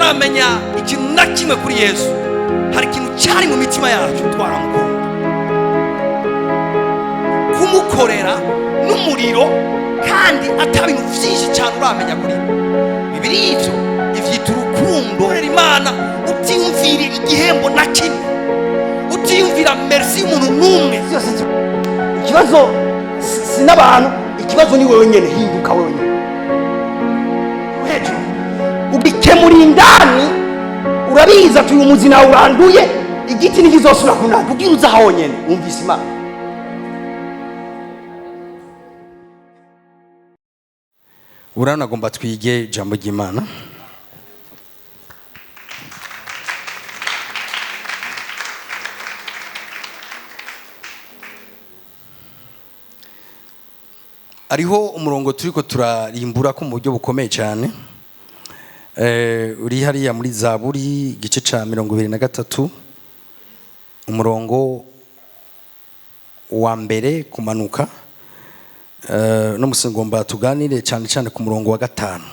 Tutaramenya ikintu na kimwe kuri Yesu, hari ikintu cyari mu mitima yacu, twaramukunda. Kumukorera n'umuriro kandi ata bintu byinshi cyane uramenya kuri we. Bibiri ivyo ivyita urukundo. Korera Imana utiyumvira igihembo na kimwe, utiyumvira merci y'umuntu n'umwe. Byose ikibazo si n'abantu, ikibazo ni wewe nyene. Hinduka wewe nyene hejuru, ugikemura indani. Urabizi ati uyu muzi nawe uranduye, igiti ntikizosubira kunanda. Ubwira uza honyene wumvise Imana. Urabona, agomba twige ijambo ry'Imana. Hariho umurongo turiko turarimbura ko mu buryo bukomeye cyane. Uri hariya muri Zaburi, igice ca 23, umurongo wa mbere kumanuka. No musi ngomba tuganire cyane cyane ku murongo wa gatanu,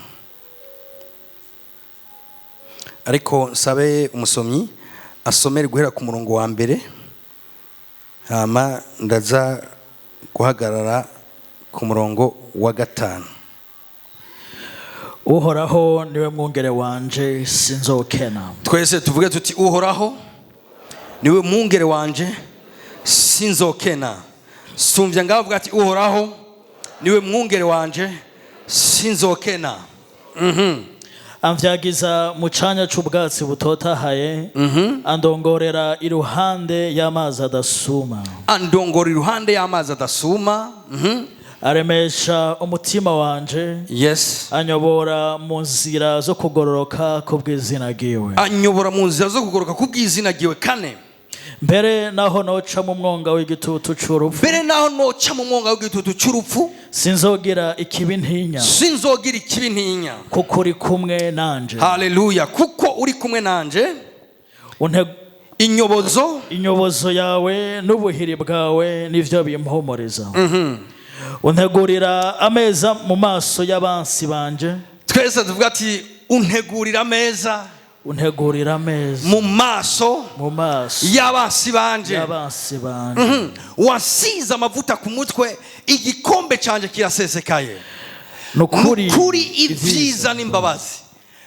ariko nsabe umusomyi asomere guhera ku murongo wa mbere, hama ndaza guhagarara ku murongo wa gatanu. Uhoraho niwe mwungere wanje, sinzokena. Twese tuvuge tuti: "Uhoraho niwe mwungere wanje, sinzokena." Sumvya ngaho, avuga ati: "Uhoraho niwe mwungere wanje, sinzokena." Amvyagiza mu canya c'ubwatsi butotahaye, andongorera iruhande y'amazi adasuma. Andongora iruhande y'amazi adasuma. Aremesha umutima wanje. Anyobora mu nzira zo kugororoka kubw'izina ryiwe. Anyobora mu nzira zo kugororoka kubw'izina ryiwe. Kane. Mbere naho noca mu mwonga w'igitutu c'urupfu, Mbere naho noca mu mwonga w'igitutu c'urupfu, sinzogira ikibi ntinya, sinzogira ikibi ntinya, kuko uri kumwe nanje. Haleluya! Kuko uri kumwe nanje. Inyobozo Inyobozo yawe n'ubuhiri bwawe nivyo bimpumuriza. Untegurira ameza mu maso y'abansi banje. Twese tuvuga ati: "Untegurira ameza Untegurira ameza mu maso mu maso y'abansi banje." y'abansi banje. Wasize amavuta ku mutwe, igikombe cyanjye kirasesekaye. Nukuri Kuri ibyiza n'imbabazi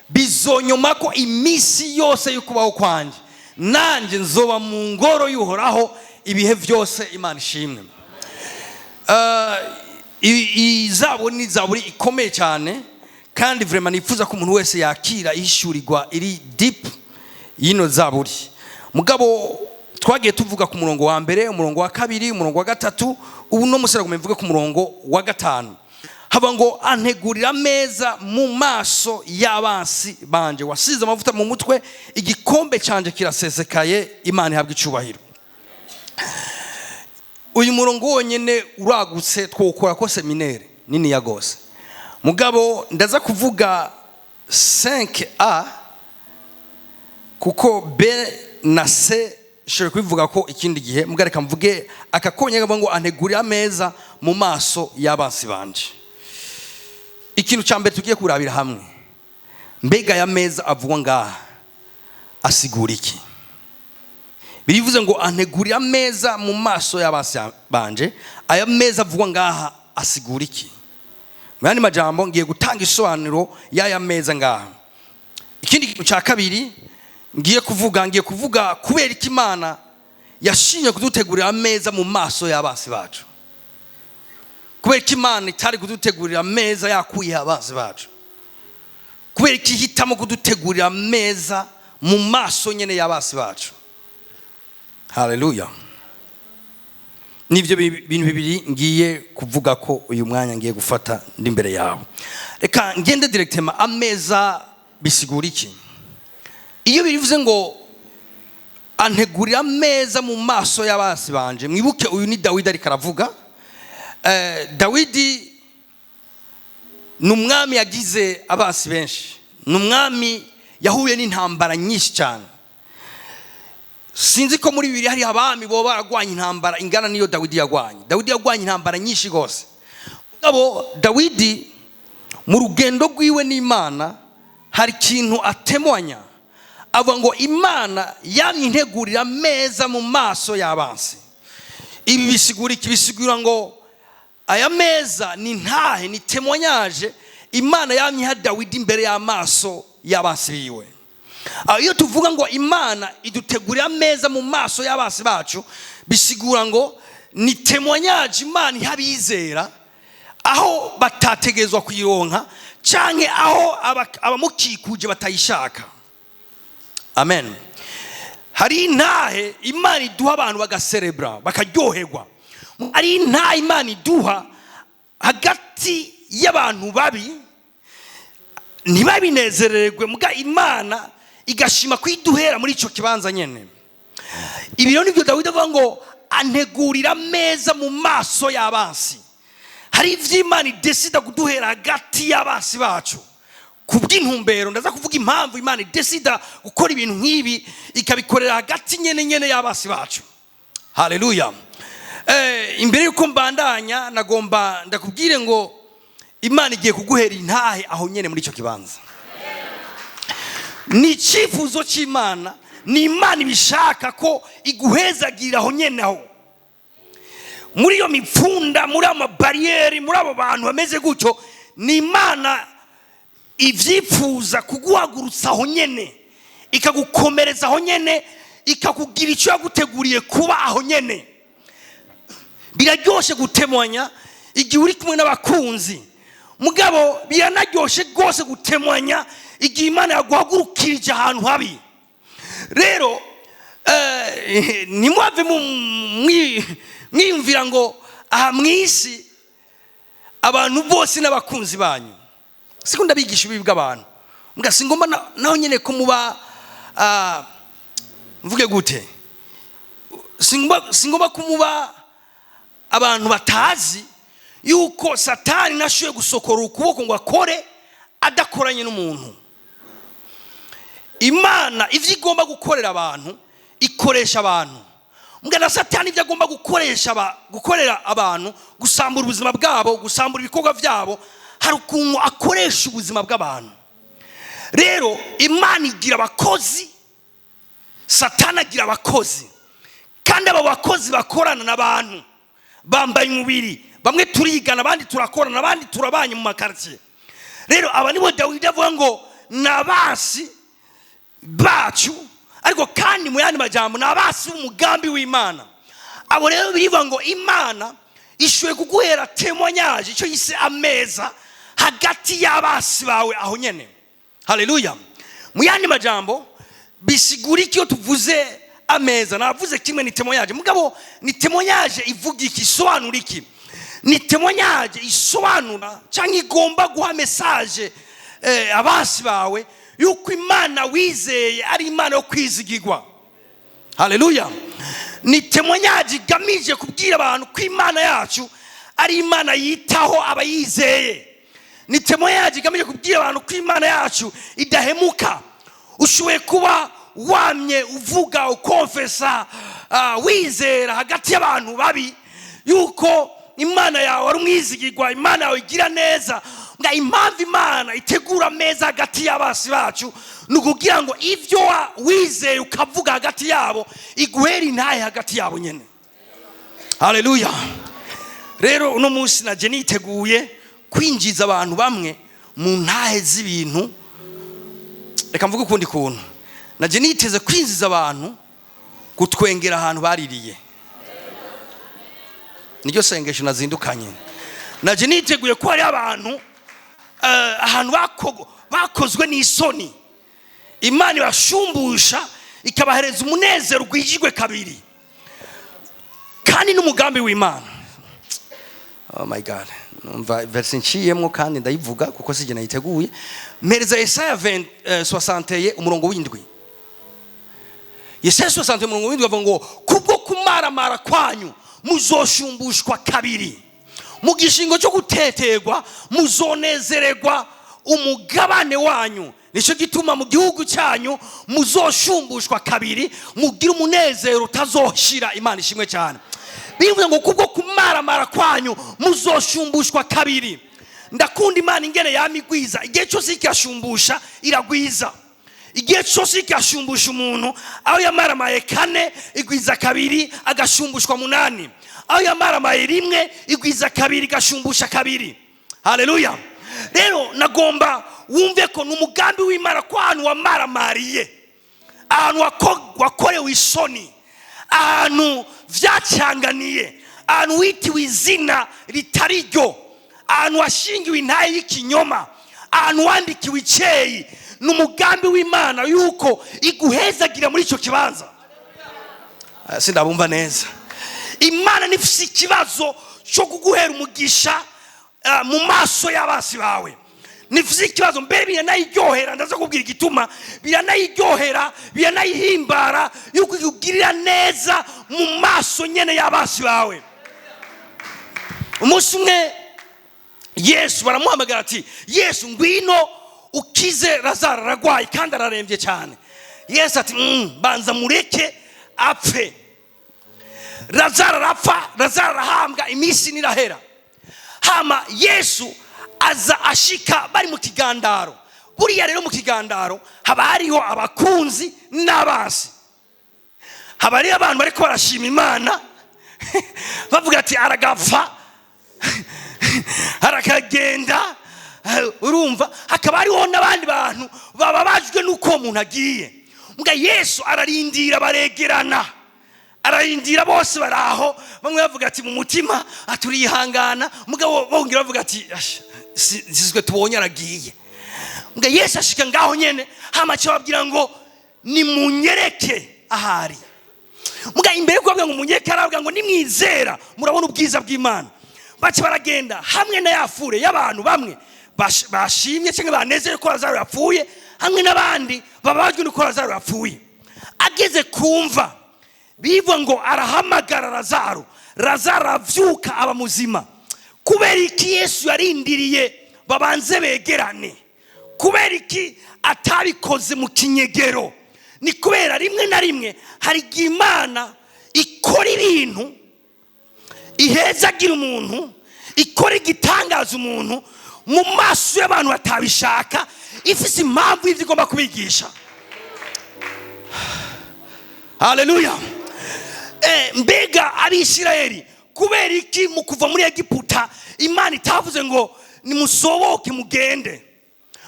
bizonyoma ko iminsi yose y'ukubaho kwanjye, nanjye nzoba mu ngoro y'Uhoraho ibihe byose. Imana ishimwe. Iyi zaburi ni zaburi ikomeye cyane, kandi vraiment nifuza ko umuntu wese yakira ihishurirwa iri deep y'ino zaburi. Mugabo twagiye tuvuga ku murongo wa mbere, umurongo wa kabiri, umurongo wa gatatu. Ubu no musore mvuge ku murongo wa gatanu. Haba ngo: "Antegurira ameza mu maso y'abansi banje, wasize amavuta mu mutwe, igikombe cyanjye kirasesekaye." Imana ihabwa icubahiro. Uyu murongo wonyine uragutse, twokora ko séminaire nini ya gose. Mugabo ndaza kuvuga 5a, kuko b na c nshobora kubivuga ko ikindi gihe. Mugabo reka mvuge aka konyine kavuga ngo: "Antegurira ameza mu maso y'abansi banje." Ikintu cya mbere tugiye kurabira hamwe: mbega aya meza avugwa ngaha asigura iki? Birivuze ngo: "Antegurira ameza mu maso y'abansi banje." Aya meza avugwa ngaha asigura iki? Mu yandi majambo, ngiye gutanga isobanuro y'aya meza ngaha. Ikindi kintu cya kabiri ngiye kuvuga kubera iki Imana yashimye kudutegurira ameza mu maso y'abansi bacu. Kubera ko Imana itari kudutegurira ameza yakuye abansi bacu? Kubera ko ihitamo kudutegurira ameza mu maso nyine y'abansi bacu? Haleluya! Nibyo bintu bibiri ngiye kuvuga ko uyu mwanya ngiye gufata ndi imbere yawe. Reka ngende directement. Ameza bisigura iki? Iyo bivuze ngo: "Antegurira ameza mu maso y'abansi banje," mwibuke uyu ni Dawidi ariko aravuga. Dawidi ni umwami yagize abansi benshi, ni umwami yahuye n'intambara nyinshi cyane. Sinzi ko muri bibiri hari abami bo baragwanye intambara ingana n'iyo Dawidi yagwanye. Dawidi yagwanye intambara nyinshi rwose. Mugabo Dawidi mu rugendo rwiwe n'Imana Hari ikintu atemwanya, avuga ngo Imana yamye integurira ameza mu maso y'abansi. Ibi bisigura iki? Bisigura ngo aya meza ni ntahe, ni témoignage Imana yamye iha Dawidi imbere y'amaso y'abansi biwe. Aho iyo tuvuga ngo Imana idutegurira ameza mu maso y'abansi bacu, bisigura ngo ni témoignage Imana iha abizera aho batategerezwa kuyironka, canke aho abamukikuje batayishaka. Amen. Hari intahe Imana iduha abantu bagaserebra, bakaryoherwa. Hari intahe Imana iduha hagati y'abantu babi, ntibabinezererwe, muga Imana igashima kuyiduhera muri icyo kibanza nyene. Ibi rero nibyo Dawidi avuga ngo antegurira ameza mu maso y'abansi. Hari ivyo Imana idesida kuduhera hagati y'abansi bacu ku bw'intumbero. Ndaza kuvuga impamvu Imana idesida gukora ibintu nk'ibi, ikabikorera hagati nyene nyene y'abansi bacu. Haleluya. Imbere yuko mbandanya, nagomba ndakubwire ngo Imana igiye kuguhera intahe aho nyene muri icyo kibanza. Ni icyifuzo cy'Imana, ni Imana ibishaka ko iguhezagira aho nyene, aho muri iyo mipfunda, muri ayo mabariyeri, muri abo bantu bameze gutyo. Ni Imana ibyifuza kuguhagurutsa aho nyene, ikagukomereza aho nyene, ikakugira icyo yaguteguriye kuba aho nyene. Biraryoshe gutemwanya igihe uri kumwe n'abakunzi, mugabo biranaryoshe rwose gutemwanya igihe Imana yaguhagurukirije ahantu habi. Rero ntimwave mwiyumvira ngo aha mu isi abantu bose n'abakunzi banyu. Siko ndabigisha ibibi bw'abantu, mbwa singomba naho nyene ko muba, mvuge gute, singomba ko muba abantu batazi yuko Satani nashoboye gusokora ukuboko ngo akore adakoranye n'umuntu. Imana ivyo igomba gukorera abantu ikoresha abantu, mbwa na Satani ibyo agomba gukoresha gukorera abantu, gusambura ubuzima bwabo, gusambura ibikorwa byabo, hari ukuntu akoresha ubuzima bw'abantu. Rero Imana igira abakozi, Satani agira abakozi, kandi abo bakozi bakorana n'abantu bambaye umubiri. Bamwe turigana, abandi turakorana, abandi turabanye mu makaritsiye. Rero aba nibo Dawidi avuga ngo ni abasi bacu, ariko kandi mu yandi majambo ni abasi b'umugambi w'Imana. Abo rero birivuga ngo Imana ishoboye kuguhera témoignage, icyo yise ameza, hagati y'abasi bawe aho nyene. Haleluya. Mu yandi majambo bisigura iki iyo tuvuze ameza? Navuze kimwe, ni témoignage. Mugabo ni témoignage ivuga iki? Isobanura iki? Ni témoignage isobanura cyangwa igomba guha message abasi bawe yuko Imana wizeye ari Imana yo kwizigirwa. Haleluya. Ni témoignage igamije kubwira abantu ko Imana yacu ari Imana yitaho abayizeye. Ni témoignage igamije kubwira abantu ko Imana yacu idahemuka. Ushoboye kuba wamye uvuga, ukonfesa, wizera hagati y'abantu babi yuko Imana yawe ari umwizigirwa, Imana yawe igira neza. Nga impamvu Imana itegura ameza hagati y'abasi bacu ni ukugira ngo ibyo wizeye ukavuga hagati yabo iguhere intahe hagati yabo nyine. Haleluya. Rero uno munsi naje niteguye kwinjiza abantu bamwe mu ntahe z'ibintu. Reka mvuge ukundi kuntu: naje niteze kwinjiza abantu gutwengera ahantu baririye. Niryo sengesho nazindukanye. Naje niteguye ko hari abantu ahantu bakozwe n'isoni, Imana ibashumbusha, ikabahereza umunezero ugwijijwe kabiri, kandi n'umugambi w'Imana. Oh my God, numva verse nciyemwo kandi ndayivuga kuko sije nayiteguye. Mpereza Yesaya 20, 61 umurongo w'indwi. Yesaya 61 umurongo w'indwi avuga ngo kubwo kumaramara kwanyu muzoshumbushwa kabiri, mu gishingo cyo guteterwa muzonezererwa umugabane wanyu. Nicyo gituma mu gihugu cyanyu muzoshumbushwa kabiri, mugire umunezero utazoshira. Imana ishimwe cyane. Bivuze ngo kubwo kumaramara kwanyu muzoshumbushwa kabiri. Ndakunda Imana ingene yamigwiza igihe cyose, ikashumbusha, iragwiza igihe cyose, ikashumbusha umuntu. Aho yamaramaye kane, igwiza kabiri, agashumbushwa munani. Aho yamaramaye rimwe, igwiza kabiri, igashumbusha kabiri. Haleluya! Rero nagomba wumve ko ni umugambi w'Imana ko ahantu wamaramariye, ahantu wakorewe isoni, ahantu vyacanganiye, ahantu witiwe izina ritari ryo, ahantu washingiwe intaye y'ikinyoma, ahantu wandikiwe iceyi, ni umugambi w'Imana yuko iguhezagira muri icyo kibanza. Sindabumva neza. Imana nifise ikibazo cyo kuguhera umugisha mu maso y'abasi bawe. Nifise ikibazo mbere, biranayiryohera. Ndaza kubwira igituma biranayiryohera, biranayihimbara yuko ikugirira neza mu maso nyene y'abasi bawe. Umunsi umwe Yesu baramuhamagara ati: "Yesu, ngwino ukize Lazaro, ararwaye kandi ararembye cyane." Yesu ati: "Banza mureke apfe." Lazaro arapfa, Lazaro arahambwa, iminsi nirahera. Hama Yesu aza ashika bari mu kigandaro. Buriya rero mu kigandaro haba hariho abakunzi n'abasi, haba hariho abantu bariko barashima Imana bavuga ati: "Aragapfa, arakagenda." Urumva, hakaba hariho n'abandi bantu bababajwe n'uko uwo muntu agiye. Mbwa Yesu ararindira, baregerana, ararindira, bose baraho. Bamwe bavuga ati mu mutima aturihangana, mugabo bongera bavuga ati: "Ash, sizwe tubonye aragiye." Mbwa Yesu ashika ngaho nyene, hama aca ababwira ngo: "Nimunyereke ahari." Mbwa imbere yo kubabwira ngo munyereke, arababwira ngo: "Nimwizera murabona ubwiza bw'Imana." Baca baragenda hamwe na ya foule y'abantu, bamwe bashimye cyangwa banezerewe ko Lazaro yapfuye, hamwe n'abandi bababajwe n'uko Lazaro yapfuye. Ageze kumva, bivuga ngo arahamagara Lazaro, Lazaro aravyuka, aba muzima. Kubera iki Yesu yarindiriye babanze begerane? Kubera iki atabikoze mu kinyegero? Ni kubera rimwe na rimwe hari igihe Imana ikora ibintu, ihezagira umuntu, ikora igitangaza umuntu mu maso y'abantu batabishaka, ifise impamvu y'ibyo igomba kubigisha. Haleluya! Mbega Abisirayeli, kubera iki mu kuva muri Egiputa Imana itavuze ngo nimusoboke mugende?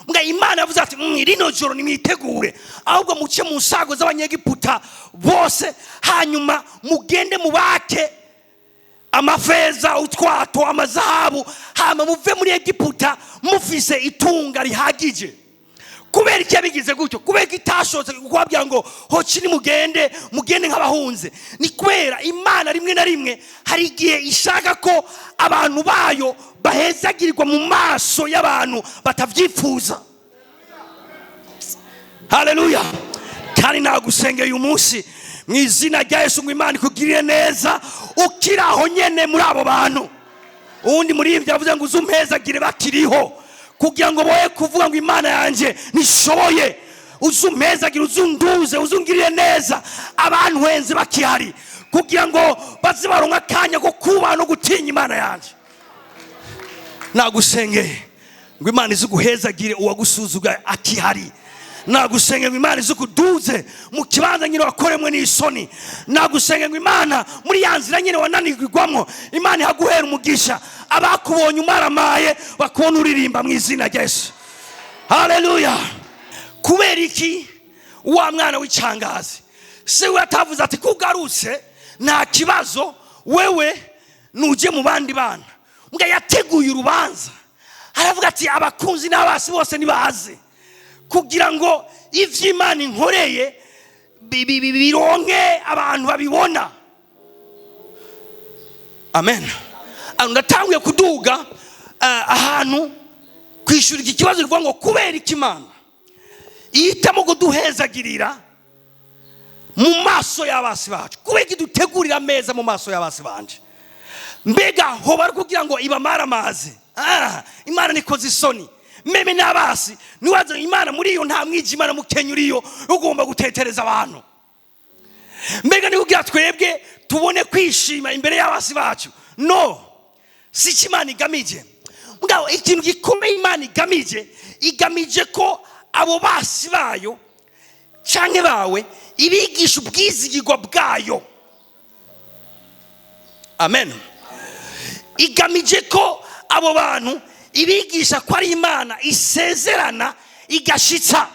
Mbwa Imana yavuze ati: "Rino joro nimwitegure, ahubwo muce mu nsago z'Abanyegiputa bose, hanyuma mugende mubake amafeza, utwato, amazahabu, hama muve muri Egiputa mufise itunga rihagije." Kubera iki yabigize gutyo? Kubera ko itashotse kubabwira ngo hoci nimugende, mugende nk'abahunze? Ni kubera Imana rimwe na rimwe hari igihe ishaka ko abantu bayo bahezagirirwa mu maso y'abantu batavyifuza. Haleluya! Kandi nagusengeye uyu munsi mu izina rya Yesu ngo Imana ikugirire neza ukiri aho nyene muri abo bantu. Uwundi muri ibyo yavuze ngo: "Uzumpezagire bakiriho, kugira ngo boye kuvuga ngo Imana yanjye nishoboye. Uzumpezagire, uzunduze, uzungirire neza abantu henze bakihari, kugira ngo baze baronke akanya ko kubaha no gutinya Imana yanjye." Nagusengeye ngo Imana izuguhezagire uwagusuzuga akihari. Nagusenge ngo Imana izukuduze mu kibanza nyine wakoremwe n'isoni. Nagusenge ngo Imana muri ya nzira nyine wananirwamo, Imana ihaguhera umugisha, abakubonye umaramaye bakubona uririmba mu izina rya Yesu. Haleluya! Kubera iki wa mwana w'icangazi se we atavuze ati: "Kugarutse nta kibazo, wewe nuje mu bandi bana"? Mbwa yateguye urubanza, aravuga ati: "Abakunzi n'abasi bose nibaze, kugira ngo ivyo Imana inkoreye bironke abantu babibona." Amen. Ndatanguye kuduga ahantu kwishura iki kibazo kivuga ngo: kubera iki Imana ihitamo kuduhezagirira mu maso y'abasi bacu? Kubera iki dutegurira ameza mu maso y'abasi banje? Mbega hoba ari kugira ngo ibamare amazi? Imana nikoze isoni même n'abasi niwaza. Imana muri iyo nta mwijima na mukenya uriyo ugomba gutetereza abantu. Mbega ni kugira twebwe tubone kwishima imbere y'abasi bacu? No, si cyo Imana igamije. Mugabo ikintu gikomeye Imana igamije ko abo basi bayo canke bawe ibigisha ubwizigirwa bwayo. Amen. Igamije ko abo bantu ibigisha ko ari Imana isezerana igashitsa.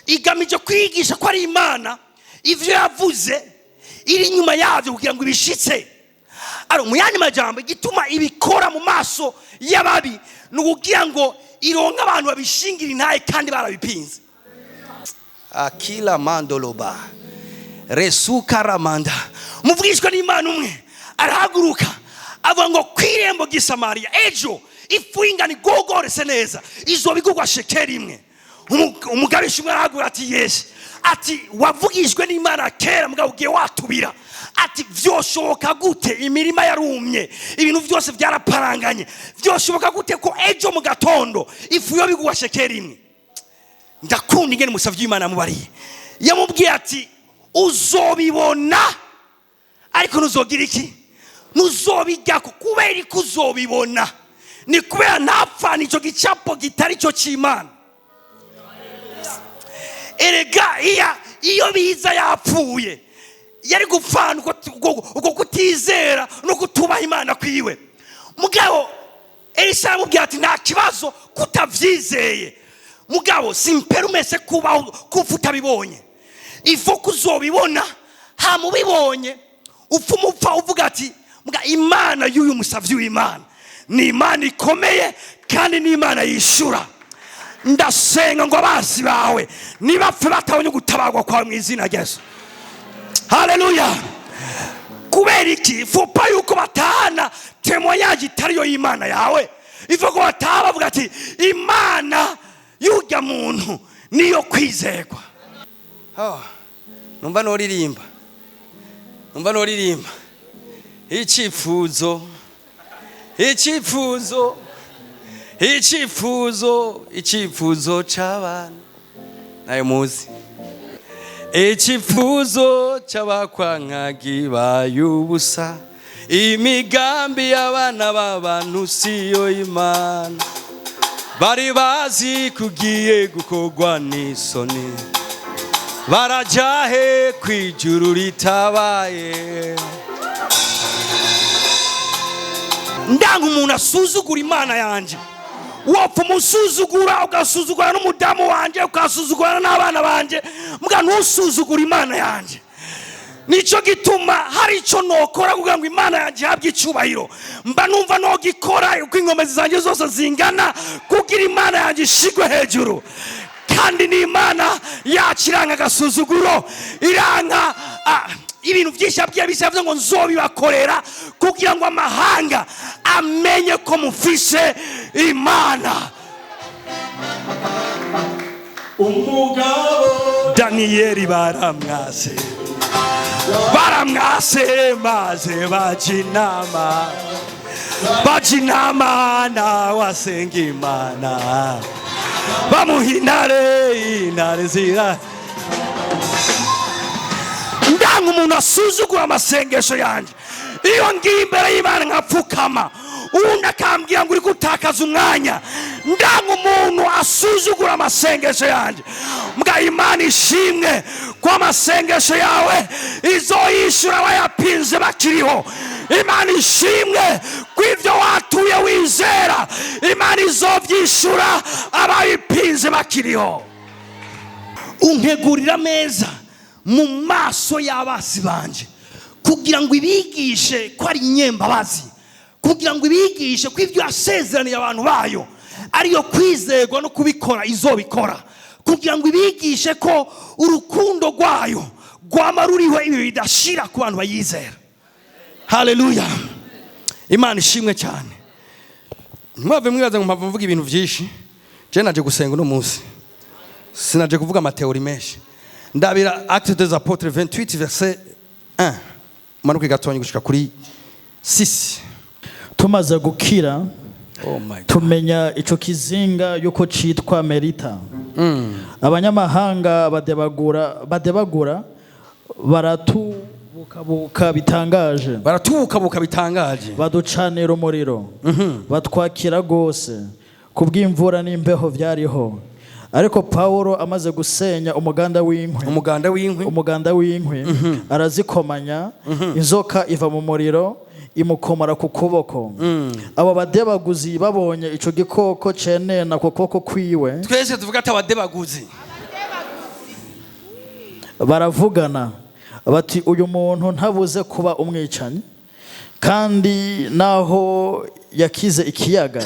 Igamije kwigisha ko ari Imana ivyo yavuze iri inyuma yabyo kugira ngo ibishitse. Ari mu yandi majambo, igituma ibikora mu maso y'ababi ni ukugira ngo ironke abantu babishingira intahe kandi barabipinze. Akila mandoloba resukaramanda. Muvugishwa n'Imana umwe arahaguruka avuga ngo ku irembo ry'i Samariya ejo ifu y'ingano igogorese neza izoba igurwa shekeri imwe. Umugabisha umwe arahaguruka ati: "Yesu," ati, "wavugishwe n'Imana kera, mugabo ugiye watubira." Ati: "Vyoshoboka gute? Imirima yarumye, ibintu byose byaraparanganye, vyoshoboka gute ko ejo mu gatondo ifu yo bigurwa shekeri imwe?" Ndakunda ingene umusavyi w'Imana yamubariye. Yamubwiye ati: "Uzobibona, ariko ntuzogira iki? Ntuzobijyako." Kubera ko uzobibona ni kubera ntapfana icyo gicapo kitari cyo cy'Imana. Erega iyo biza yapfuye, yari gupfana uko kutizera no kutubaha Imana kwiwe. Mugabo Elisa aramubwira ati: "Nta kibazo kutabyizeye, mugabo simperumese kubaho kupfa utabibonye. Ifu kuzobibona, hama ubibonye upfa umupfa uvuga ati: 'Mbwa Imana y'uyu musavyi w'Imana ni Imana ikomeye kandi ni Imana yishura.'" Ndasenga ngo abasi bawe nibapfe batabonye gutabarwa kwawe mu izina rya Yesu. Haleluya! Kubera iki? Fupa yuko batahana témoignage itariyo y'Imana yawe. Ivuga ko bataha bavuga ati: "Imana y'urya muntu niyo kwizerwa." Oh, numva noririmba, numva noririmba icyifuzo, icyifuzo, icyifuzo, icyifuzo c'abantu nayo muzi, icyifuzo cy'abakwankagi bayubusa, imigambi y'abana b'abantu siyo Imana. Bari bazi kugiye gukorwa n'isoni, barajahe kwijuru ritabaye. Ndanga umuntu asuzugura Imana yanjye. Wopfa umusuzugura, ugasuzugura n'umudamu wanjye, ugasuzugura n'abana banjye, mbwa ntusuzugure Imana yanjye. Nicyo gituma hari icyo nokora kugira ngo Imana yanjye ihabwe icyubahiro, mba numva nogikora uko inkomezi zanjye zose zingana kugira Imana yanjye ishigwe hejuru. Kandi ni Imana yacu iranga agasuzuguro, iranga ibintu byinshi. Yabwiye abisirayeli ngo: "Nzobibakorera kugira ngo amahanga amenye ko mufise Imana." Umugabo Daniyeli baramwase, baramwase, maze baja inama, baja inama nawe asenga Imana, bamuha intare, intare zira. Ndanga umuntu asuzugura amasengesho yanjye. Iyo ngiye imbere y'Imana nkapfukama, uwundi akambwira ngo uri gutakaza umwanya. Ndanga umuntu asuzugura amasengesho yanjye. Mbwa Imana ishimwe ko amasengesho yawe izoyishyura wayapinze bakiriho. Imana ishimwe ko ibyo watuye wizera Imana izobyishyura abayipinze bakiriho. Untegurira ameza mu maso y'abasi banje, kugira ngo ibigishe ko ari inyembabazi, kugira ngo ibigishe ko ibyo yasezeraniye abantu bayo ariyo kwizerwa no kubikora izobikora, kugira ngo ibigishe ko urukundo rwayo rwama ruriho ibi bidashira ku bantu bayizera. Haleluya! Imana ishimwe cyane. Ntimwave mwibaza ngo mpamvu mvuga ibintu byinshi. Je naje gusenga uno munsi, sinaje kuvuga ama théories menshi. Ndabira Actes des Apôtres 28 verset 1, manuke gatonya gushika kuri 6. Tumaze gukira, Oh my God. tumenya ico kizinga yuko citwa Merita. Abanyamahanga badebagura badebagura. Baratubukabuka bitangaje. Baratubukabuka bitangaje. Baducanira umuriro, batwakira rwose kubw'imvura n'imbeho byariho. Ariko Pawulo amaze gusenya umuganda w'inkwi, Umuganda w'inkwi. umuganda w'inkwi, arazikomanya, inzoka iva mu muriro imukomora ku kuboko. Abo badebaguzi babonye ico gikoko cenena ku kuboko kwiwe, Twese tuvuga ati abadebaguzi. Baravugana bati: "Uyu muntu ntabuze kuba umwicanyi, kandi naho yakize ikiyaga,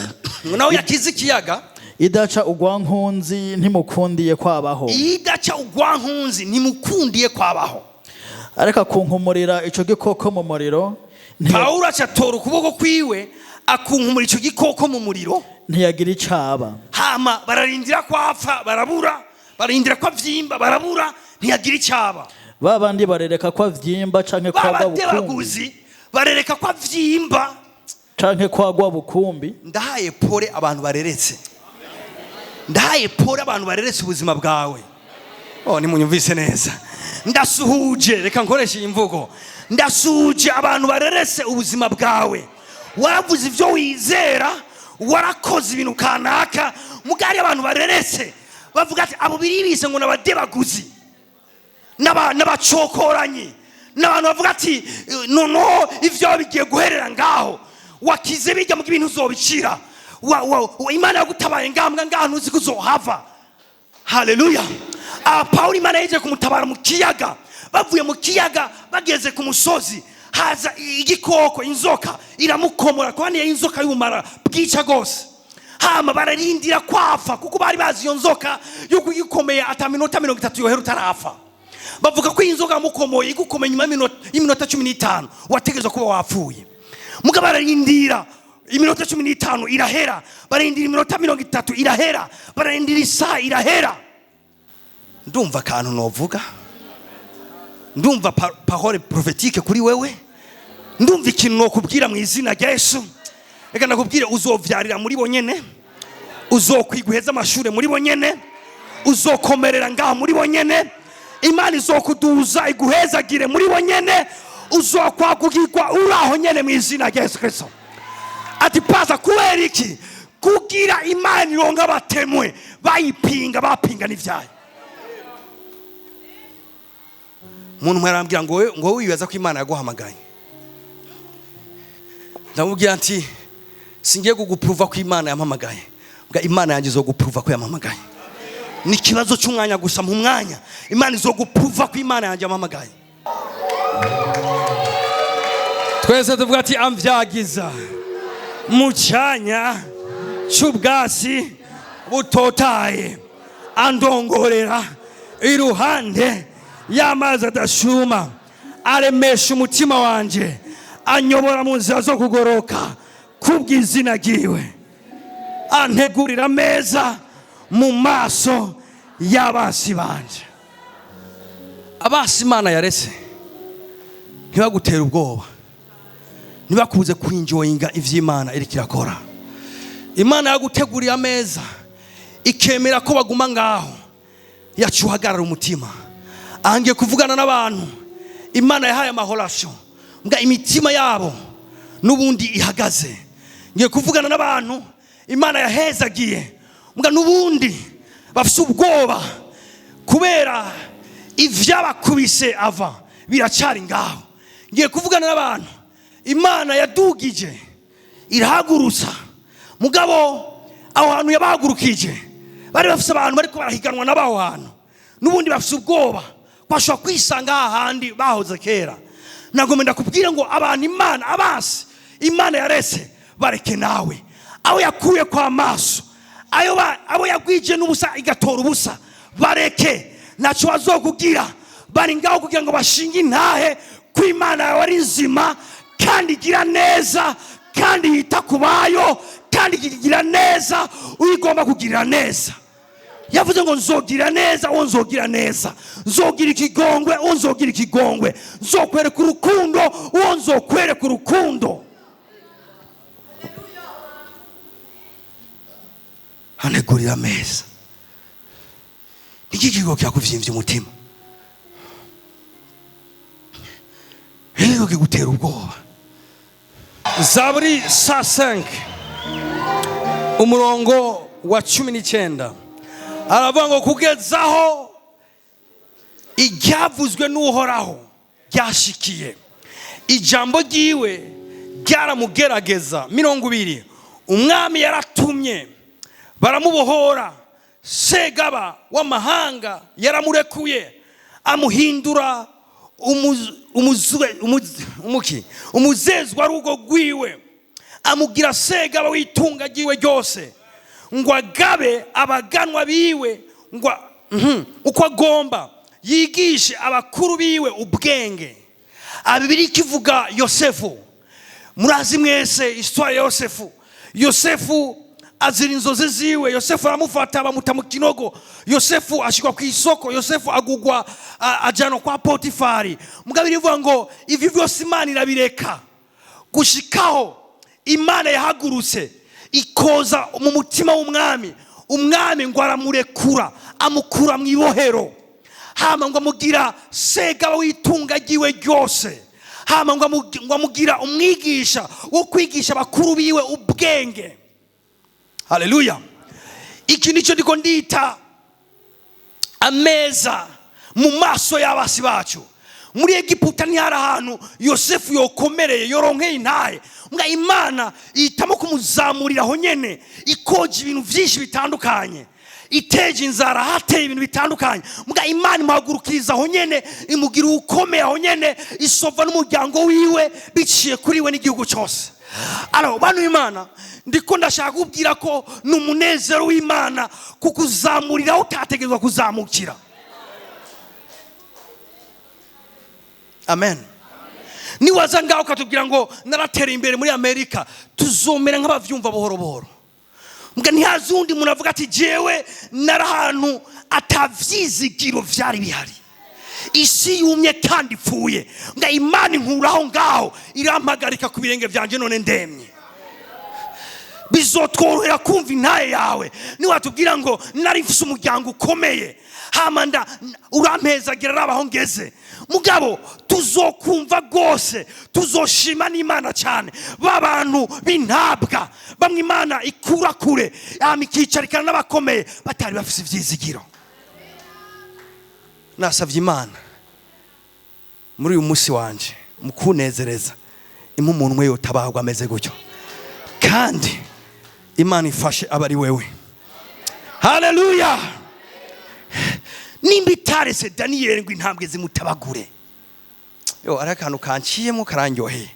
Nawe yakize ikiyaga, idaca ugwankunzi ntimukundiye kwabaho." Idaca ugwankunzi ntimukundiye kwabaho. Ariko akunkumurira ico gikoko mu muriro, Pawulo aca atora ukuboko kwiwe, akunkumura ico gikoko mu muriro, ntiyagira icaba. Hama bararindira ko apfa, barabura. Bararindira ko avyimba, barabura. Ntiyagira icaba. Ba bandi barereka ko avyimba canke kwagwa bukumbi. Babadebaguzi barereka ko avyimba. Canke kwagwa bukumbi. Ndahaye pole abantu bareretse, ndahaye pole abantu bareretse ubuzima bwawe. Oh, nimunyumvise neza, ndasuhuje, reka nkoreshe iyi mvugo, ndasuhuje abantu bareretse ubuzima bwawe. Waravuze ibyo wizera, warakoze ibintu kanaka, mugari abantu bareretse bavuga ati abo biribise ngo n'abadebaguzi, n'abacokoranyi, n'abantu bavuga ati noneho ivyo bigiye guherera ngaho, wakize bijya mu ibintu uzobicira. Imana yagutabaye ngambwa ngaho, ntuzi ko uzohava. Haleluya! Aha Pawulo Imana yaje kumutabara mu kiyaga. Bavuye mu kiyaga, bageze ku musozi, haza igikoko, inzoka, iramukomora, kuko niyo inzoka y'ubumara bwica rwose. Hama bararindira kwafa, kuko bari bazi iyo nzoka yuko igikomeye ata minota 30 yohera utarafa. Bavuga ko iyi nzoka yamukomoye, igukomeye nyuma y'iminota 15 wategerezwa kuba wapfuye. Mugabo bararindira, iminota 15 irahera, bararindira iminota 30 irahera, bararindira isaha irahera. Ndumva akantu novuga, ndumva parole prophétique kuri wewe, ndumva ikintu nokubwira mu izina rya Yesu. Reka ndakubwire: uzovyarira muri bo nyene, uzokwiga uheze amashure muri bo nyene, uzokomerera ngaho muri bo nyene, Imana izokuduza iguhezagire muri bo nyene, uzokwagugirwa uri aho nyene mu izina rya Yesu Kristo. Ati paza kubera iki? Kugira Imana ironka abatemwe bayipinga, bapinga n'ivyayo. Umuntu umwe arambwira ngo wowe wibaza ko Imana yaguhamagaye. Ndamubwira nti singiye kuguprova ko Imana yampamagaye, mbwa Imana yanjye izoguprova ko yampamagaye. Ni ikibazo cy'umwanya gusa, mu mwanya Imana izoguprova ko Imana yanjye yampamagaye. Twese tuvuga ati amvyagiza mu cyanya cy'ubwatsi butotaye, andongorera iruhande y'amazi adashuma, aremesha umutima wanje, anyobora mu nzira zo kugoroka kubw'izina ryiwe, antegurira ameza mu maso y'abasi banje. Abasi Imana yarese ntibagutera ubwoba, ntibakuze kwinjoyinga ivy'Imana iriko irakora. Imana yaguteguriye ameza, ikemera ko baguma ngaho, yacu uhagarara umutima. Ahangiye kuvugana n'abantu Imana yahaye amahorasyo, mbwa imitima yabo n'ubundi ihagaze. Ngiye kuvugana n'abantu Imana yahezagiye, mbwa n'ubundi bafise ubwoba kubera ivyabakubise ava biracari ngaho. Ngiye kuvugana n'abantu Imana yadugije irahagurutsa, mugabo aho hantu yabahagurukije bari bafise abantu bariko barahiganwa n'abaho hantu, n'ubundi bafise ubwoba bashobora kwisanga hahandi bahoze kera. Nagomba ndakubwira ngo abantu Imana, abasi Imana yarese, bareke nawe. Abo yakuye kwa maso, abo yagwije n'ubusa igatora ubusa, bareke, ntacyo bazokugira. Bari ngaho kugira ngo bashinge intahe ko Imana yawe ari nzima kandi igira neza kandi yita ku bayo kandi igira neza uyigomba kugirira neza. Yavuze ngo nzogira neza uwo nzogira neza, nzogira ikigongwe uwo nzogira ikigongwe, nzokwereka urukundo uwo nzokwereka urukundo. Antegurira ameza. Niki kigo kyakuvyimbye umutima? Kigutera ubwoba. Zaburi 105, umurongo wa 19, aravuga ngo kugezaho iryavuzwe n'Uhoraho ryashikiye, ijambo ryiwe ryaramugerageza. 20, umwami yaratumye baramubohora, segaba w'amahanga yaramurekuye, amuhindura umuki umuzezwa rugo rwiwe, amugira segaba w'itunga ryiwe ryose, ngo agabe abaganwa biwe ngo uko agomba, yigishe abakuru biwe ubwenge. Bibiri kivuga Yosefu. Murazi mwese histoire ya Yosefu. Yosefu azira inzozi ziwe, Yosefu aramufata bamuta mu kinogo, Yosefu ashikwa ku isoko, Yosefu agugwa ajanwa kwa Potifari. Mugabo rivuga ngo ivyo vyose Imana irabireka gushikaho Imana yahagurutse ikoza mu mutima w'umwami. Umwami ngo aramurekura, amukura mu ibohero, hama ngo amugira segaba w'itunga ryiwe ryose, hama ngo amugira umwigisha wo kwigisha abakuru biwe ubwenge. Haleluya! Iki nicyo ndiko ndita ameza mu maso y'abasi bacu. Muri Egiputa ntihari ahantu Yosefu yokomereye, yoronkeye intahe. Mbwa Imana ihitamo kumuzamurira aho nyene, ikoje ibintu vyinshi bitandukanye, iteje inzara, hateye ibintu bitandukanye. Mbwa Imana imuhagurukiriza aho nyene, imugira uwukomeye aho nyene, isova n'umuryango wiwe biciye kuri we n'igihugu cyose. Alors, bantu b'Imana, ndiko ndashaka kubwira ko ni umunezero w'Imana kukuzamurira aho utategerezwa kuzamukira. Amen. Niwaza ngaho ukatubwira ngo naratera imbere muri Amerika, tuzomera nk'abavyumva buhoro buhoro. Mbwa ntihazi undi muntu avuga ati jewe nari ahantu atavyizigiro vyari bihari, isi yumye kandi ipfuye, mbwa Imana inkuraho ngaho irampagarika ku birenge vyanje, none ndemye. Bizotworohera kumva intaye yawe niwatubwira ngo nari mfise umuryango ukomeye, hama nda urampezagira arabaho ngeze. Mugabo tuzokumva rwose, tuzoshima n'Imana cyane ba bantu b'intabwa bamwe Imana ikura kure, hama ikicarikana n'abakomeye batari bafise ivyizigiro. Nasavye Imana muri uyu munsi wanje mu kunezereza impa umuntu umwe yotabagwa ameze gutyo, kandi Imana ifashe aba ari wewe. Haleluya! Nimba itarese Daniyeli ngo intambwe zimutabagure, yo ari akantu kanciyemo karandyoheye.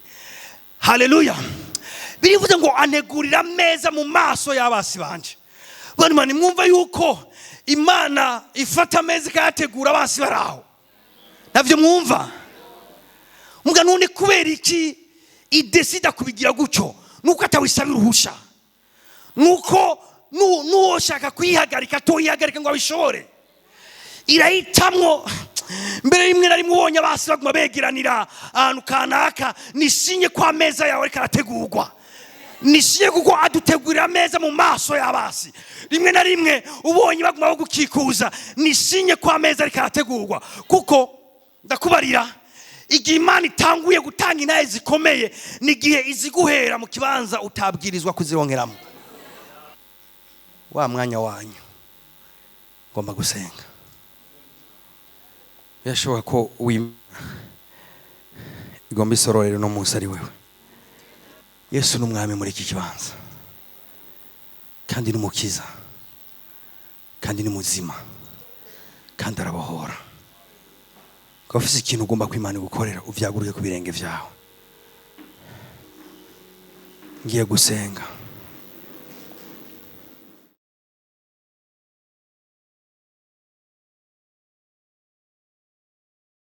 Haleluya! Birivuze ngo antegurira ameza mu maso y'abasi banje. Bano mani mwumva yuko Imana ifata ameza ikayategura abasi baraho, navyo mwumva. Muga none kubera iki idesida kubigira gutyo? Nuko atawisabira uruhusha, nuko nuwoshaka kuyihagarika atoyihagarika ngo abishobore. Irahitamwo. Mbere rimwe na rimwe ubonye abasi baguma begeranira ahantu kanaka, nisinye ko ameza yawe ariko arategurwa, nisinye kuko adutegurira ameza mu maso y'abasi. Rimwe na rimwe ubonye baguma bagukikuza, nisinye ko ameza ariko arategurwa, kuko ndakubarira igihe Imana itanguye gutanga intahe zikomeye ni igihe iziguhera mu kibanza utabwirizwa kuzironkeramo. Wa mwanya wanyu ngomba gusenga. Birashoboka ko uwimana igomba isororero no munsi ari wewe. Yesu ni umwami muri iki kibanza, kandi ni umukiza, kandi ni muzima, kandi arabohora. Ukaba ufise ikintu ugomba ko Imana igukorera, uvyaguruke ku birenge vyawe. Ngiye gusenga.